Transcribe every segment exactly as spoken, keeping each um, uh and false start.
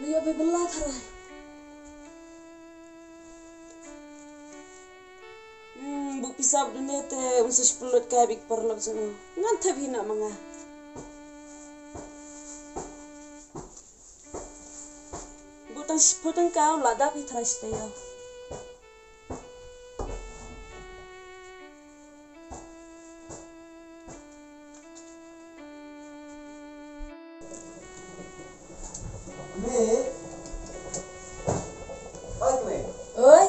Lei ïa ba bylla tharai. Hmm, buk pisa ba dune te un sa shiplut kai bik paralok jong u. Ngan thep hi na ma nga. Buk tang shiphew tyngka u la dap hi tharai shtei ïa. Me. Oi, me. Oi.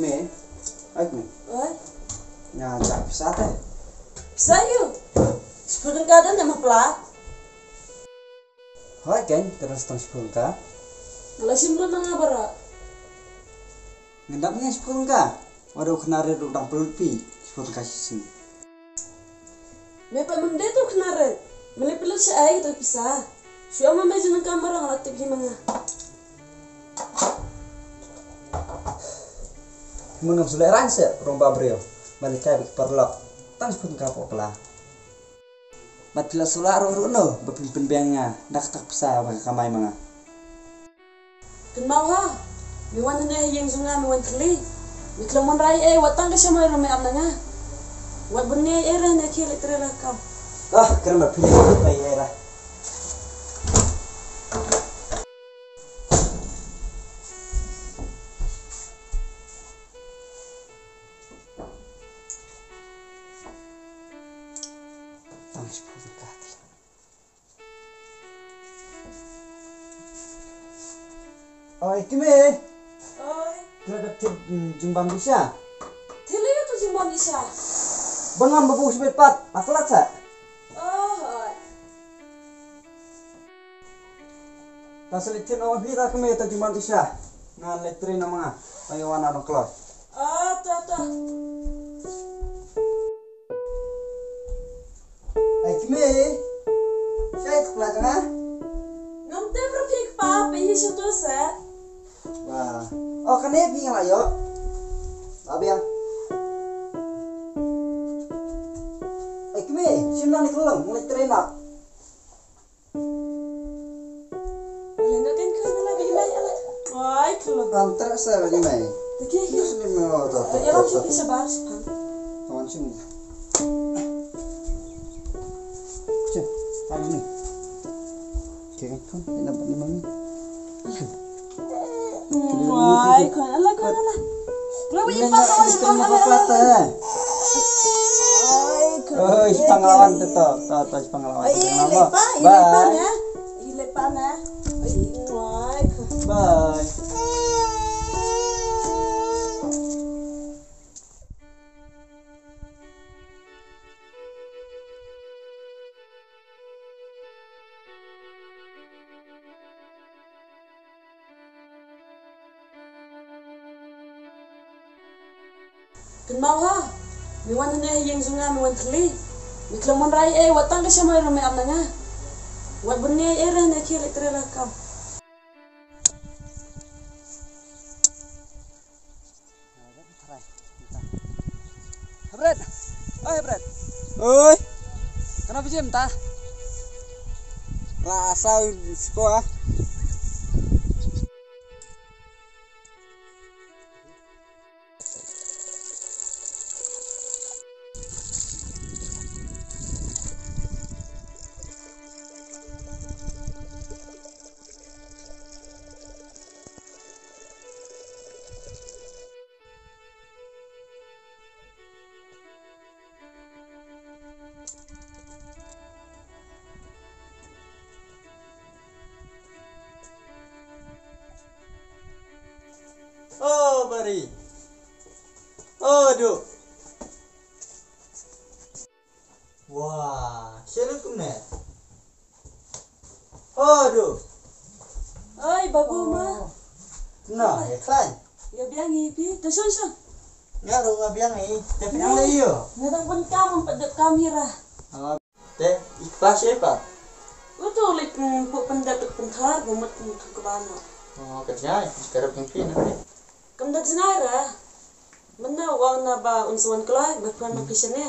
Me. Oi, me. Oi. Nga jah pisa te. Pisa ïu. Shiphew tyngka don ïa ma pla. Hooid kein, ka dang sa tang shiphew tyngka. Nga la shim lut na nga baroh. Ngan dap ïa shiphew tyngka. Wat u khynnah rit ruh dang pynlut phi shiphew tyngka shisien. Me pat mem dei u khynnah rit. Me leit pynlut shaei kato ka pisa? Shu ong ma me jingdonkam baroh nga la tip hi ma nga. Mut ngam shu lehrain seh rong ba briew. Ban leit kai bad ki paralok. Tang shiphew tyngka hapoh pla. Bad phi la shu lah ruh ruh no ba phin pynbiang ïa nga da kata ka pisa ba nga kamai ma nga. Kynmaw ha, me wan hangne ha ïing jong nga me wan thylli. Me khlem wanrah ei ei, wat tang ka shamai ruh me ap na nga. Wat bun ei ei re ne ki leit trei la kam. Ah, kren ba phi leit trei ei ei ra. Tang shiphew tyngka. Oi, Kmie. Oi. Kla da thep, mm, jingbam di sha. Thep ïa tu jingbam di sha. Ba ngam ba bu shibit pat, aklat sa. Oh, oi. Ta seli thep na wan hi ta Kmie ta jingbam di sha. Nga leit trei na ma nga. Ba ïa wan na kloi. Ah, ta ta. Ai Kmie. Shai kpla jong nga. Ngam tip ruh phi kpa, phi hi sha tu se. Ba. O kane phi nga la ïoh. Ba biang. Ai Kmie, shim na ni klong, ngi leit trei na. Lei na kan kan la bi mai ala. Ai, kan la. Am tra sa ba ni mai. Tiki. Ni mo to to. Ya lo ki shabar span. Kawan sini. Cek, hari ni. Cek kan, ni nampak ni mami. Wai, kan ala, kan ala. Lawi pa kawan sini. Oi, panglawan tu to, to, to panglawan. Bye. Bye. Kynmaw ha, me wan hangne ha ïing jong nga me wan thylli. Me khlem wanrah ei ei, wat tang ka shamai ruh me ap na nga. Wat bun ei ei re ne ki leit trei la kam. Bret. Oi, Bret. Oi. Kano phi jem ta? La saw siko ah. Oh, Bari. Oh, Duh. Wah, shaluk kumne. Oh, Duh. Oi, babu ma. Na, ya khlaiñ. Ya biang i phi, ta shon shon. Nga ruh nga biang i, te phi nang leh ïa u? Nga dang pyn kam, pyn dep kam hi ra. Ah, te i kpa shi pat? Uto leit, mm, pu pyndep dep pynthar, ba mut pynthar ka ban. Oh, ka jngai, ka rep phi na. Kam da jngai ra. Mynta u ong na ba un sa wan kloi, ba phan ma phi shane.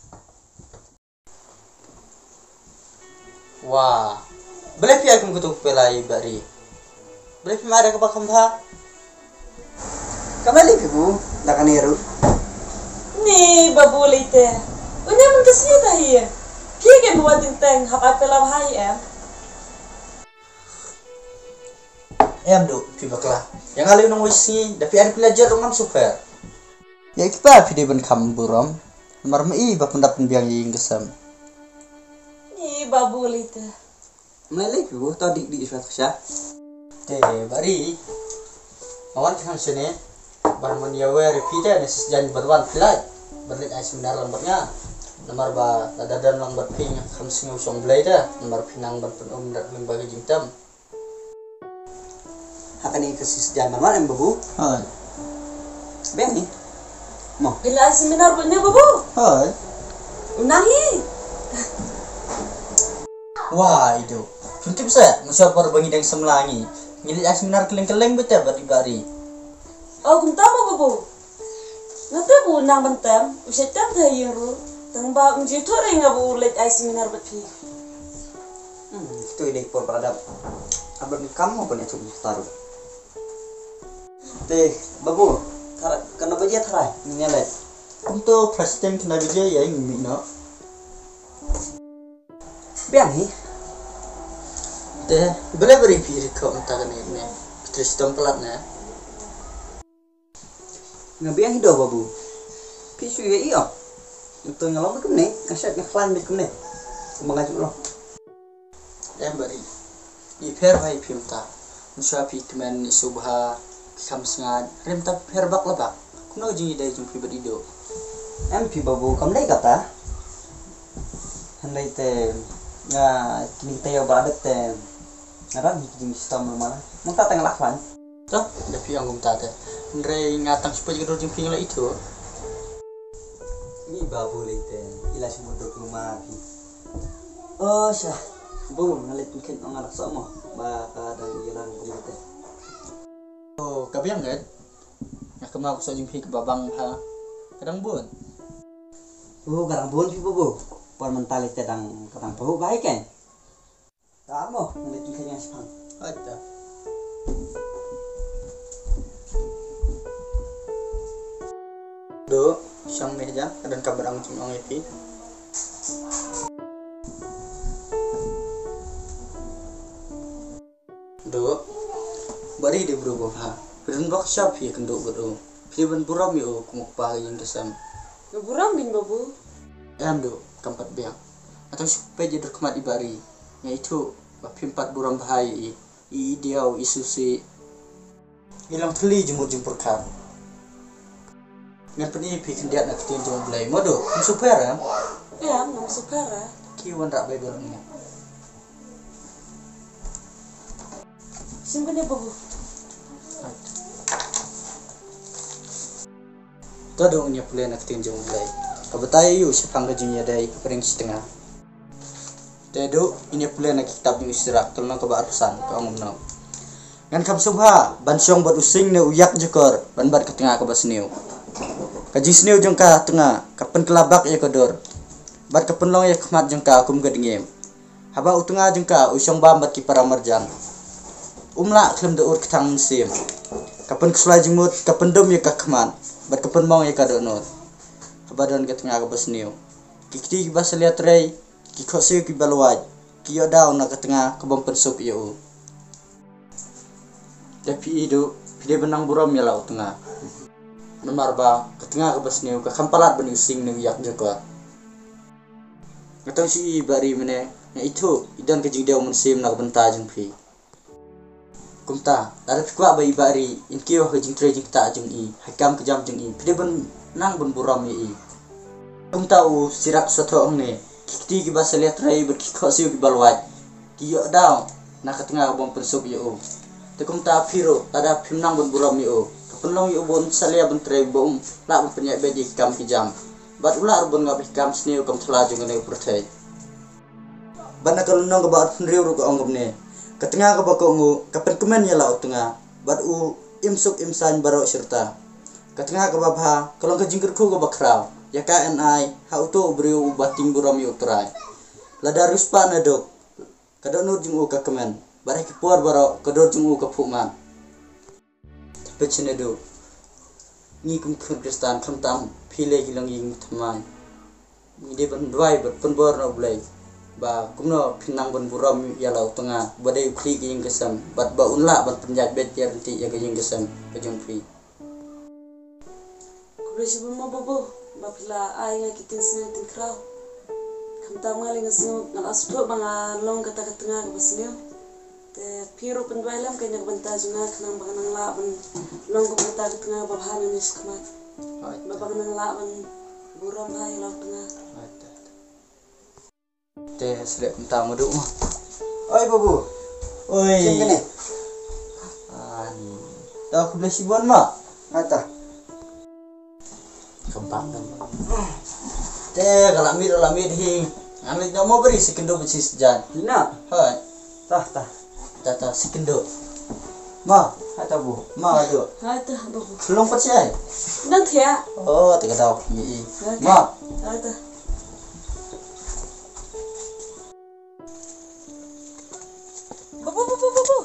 Wah, balei phi ai kum katu pela i Bah Ri? Balei phim ai da kaba kham bha? Kam lei phi bu, da kane ruh. Ni babu lei te. Unya mun ka sngi ta hi. Phi ken buat teng teng hap ai pela bha hi em. Em du, phi bakla. Yang ali nong wis sngi, da phi ai pela jer ngam super. Ya kipa phi de ban kham burom. Namar ma i ba pyndap pynbiang ïing ka sem. Ni babu lei te. Mlei lei phi bu, to dik dik shuwa ta sha. Te Bah Ri. Ma wan khang shane. Ban mon ïa wer phi te ne sis jan ban wan phi lai. Ban leit ai seminar lang bad nga. Namar ba lada don lang bad phi nga kham sngew shong Blei te. Namar phi nang ban pynum dat lyngba ka jingtem. Ha kane ka sis jan ban wan em babu. Hoi. Biang ni. Mo. Phi la ai seminar bad nga babu. Hoi. U nang hi. Wah, i do. Phi tip se, nga shu par ba ngi dang samla ngi. Ngi leit ai seminar kylleng kylleng bad te bad i Bah Ri. Oh, kumta mo babu. Nga te bu nang ban tem, u shet tem te ïing ruh. Tang ba um ju thoh ring nga bu leit ai seminar bad phi. Hmm, tu i dei por ba dap. Abang kam mo ko ne tu taruh. Te, babu, thara, kano baje tharai, ngi leit. Kum to first time kano baje ïa ngi mi no. Biang hi. Te, bele beri phi ri ko mta kane ne. Tristom pelat ne. Nga biang hi do babu. Phi shu ïa i o. Ngi to nga long kumne, nga shat nga khlaiñ kumne. Kumba nga ju long. Em bari. I pher bha i phim ta. Ngi shu phi kmen i subha, phi kham sngaid. Rim ta pher bak la bak. Kumno jingïadei jong phi bad i do. Em phi babu kam dei kata. Hynrei te nga kini te ïa ba dep te. Nga rat ni ki jingshitom ma. Mynta te nga la khlaiñ. To, da phi ong kumta te. Hynrei nga tang shu peit ka dur jong phi nga la ithuh. Ni babu lei te, i la shu muduk luma phi. Oh, sha. Bu, nga leit pynkheiñ ong nga dak soh mo. Ba ka dang ïalang phi te. Oh, ka biang nget. Nga kynmaw ka soh jong phi kaba bang ha. Ka dang bun. Oh, ka dang bun phi babu. Por mynta lei te dang ka dang pahuh bha ïa ka. Ka mo, ngi leit kheiñ ïa shipang. Aita. Do, shong meh ja, ka don kaba dang jingong ïa phi. Do, bari de bru ba pha. Phi don bok sha phi kynduh bad u. Phi ban burom ïa u kum u kpa ka ïing ka sem. Nga burom beiñ babu. Em Duh, kam pat biang. Nga tang shu peit ïa dur khmat i Bah Ri. Nga ithuh ba phim pat burom bha ïa i. I diaw, i susi. I long thylli jingmut jingpyrkhat. Ngan pyni ïa phi khyndiat na ka ktien jong U Blei. Mo Duh, ngam shu pher em? Em, ngam shu pher eh. Ki wanrah Baibl ïa nga. Sngewbha ïa babu. To Duh, ngin ïa pule na ka ktien jong U Blei. Ka batai ïa u shaphang ka jingïadei ka pyrshang shi tnga. Te Duh, ngin ïa pule na ka kitab jong u Sirak, ka lynnong kaba arphew san, ka ong kumno. Ngan kham sngewbha ban shong bad u sing ne u ïak jakor, ban bat ka tnga kaba sniew. Ka jingsniew jong ka tnga ka pynkylla bak ïa ka dur, bad ka pynlong ïa ka khmat jong ka kum ka dngiem. Haba u tnga jong ka u shong bam bad ki para marjan, um lah khlem da ur kthang mynsiem. Ka pynkhuslai jingmut, ka pyndum ïa ka khmat, bad ka pynmong ïa ka dohnud. Haba don ka tnga kaba sniew, ki kti kiba salia trei, ki khohsiew kiba luwait, ki ïoh daw na ka tnga ka bym pynsuk ïa u. Te phi Duh, phi dei ban nang burom ïa la u tnga. Namar ba ka tnga kaba sniew ka kham palat ban ïa u sing ne u ïak jakor. Nga tang shu i Bah Ri mynne, nga ithuh i don ka jingdiaw mynsiem na ka bynta jong phi. Kumta, lada phi kwah ba i Bah Ri in kiew ha ka jingtrei jingktah jong i, ha ka kam ka jam jong i, phi dei ban nang ban burom ïa i. Kumta u Sirak sngewthuh hangne, ki kti kiba salia trei bad ki khohsiew kiba luwait, ki ïoh daw na ka tnga ka bym pynsuk ïa u. Te kumta phi ruh, lada phim nang ban burom ïa u, ka pynlong ïa u ban salia ban trei ba um lah ban pynïaid beit ïa ki kam ki jam. Bad u lah ruh ban ngop ïa ki kam sniew kam thala jong kane ka pyrthei. Bad na ka lynnong kaba arphew hynriew ruh ka ong kumne. Ka tnga kaba kohnguh ka pynkmen ïa la u tnga, bad u im suk im saiñ baroh shi rta. Ka tnga kaba bha ka long ka jingkyrkhu kaba khraw ïa ka NI ha uto u briew uba tieng burom ïa U Trai. Lada riewspah ne duk, ka dohnud jong u ka kmen, bad ha ki por baroh ka dur jong u ka phuh man. Te peit shane Duh, ngi kum ki khun Khristan, khamtam phi lei ki longïing thymmai, ngi dei ban duwai bad pynbor na U Blei ba kumno phin nang ban burom ïa la u tnga ba dei u khlieh ka ïing ka sem, bad ba un lah ban pynïaid beit ïa lynti ïa ka ïing ka sem ka jong phi. Khublei shibun mo babu ba phi la ai nga ki tingsneng tingkhraw. Khamtam nga lei nga sngew, nga la sngewthuh ba nga long kata ka tnga kaba sniew. Te phi ruh pynduwai lem ka ïa ka bynta jong nga khnang ba nga nang lah ban long kum kata ka tnga ba bha nangne shakhmat. Hooid. Ba, ba nga nang lah ban burom bha ïa la u tnga. Hooid. Te sa leh kumta mo Duh mo. Oi babu. Oi. Kin kane. An. To khublei shibun mo. Ata. Kembang kan. Te ka la miet la miet hi. Ngan leit noh mo bri, sa kynduh bad shisha jan. Hi na. Hooid. Tah tah. Tah tah, sa kynduh. Ma. Hai ta bu. Ma Duh. Hai ta bu. Long pat shi ai. Nang thiah. Oh, te ka daw ngi i. Hai ta. Ma. Hai ta. Babu, babu, babu.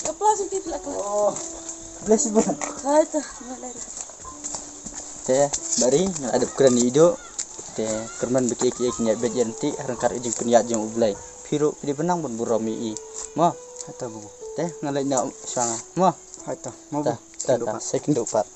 Ka pla jong phi pla ka. Oh. Bless you, bro. Hai ta. Te bari nga adep kren i Duh. Te kyrmen ba ki ki ki ïa bet ïa lynti ha ryngkat ka jingpynïaid jong U Blei. Phi ruh phi dei ban nang ban burom ïa i. Mo. Hai ta bu. Te nga leit noh shuwa nga. Mo. Hai ta. Mo bu. Ta ta ta. Sa kynduh pat.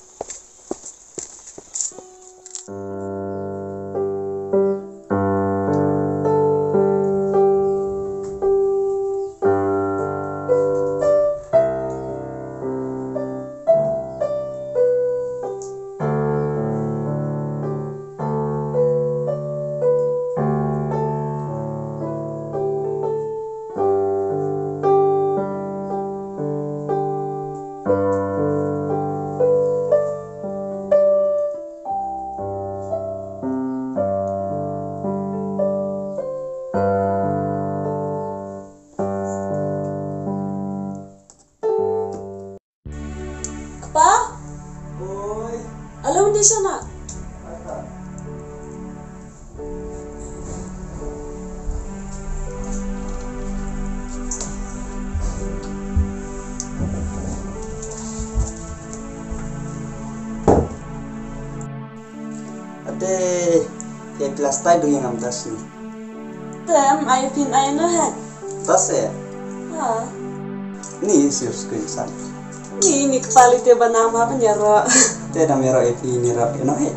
Kpa? Oi. Alo, undi sana. Ate, ya plastai dong yang am tas ni. Tem, ai pin ai no he. Tas ya? Ha. Ni sir screen san. Ni, ni kepala te banang apa nyero. Te dam nyero epi ni rap no he.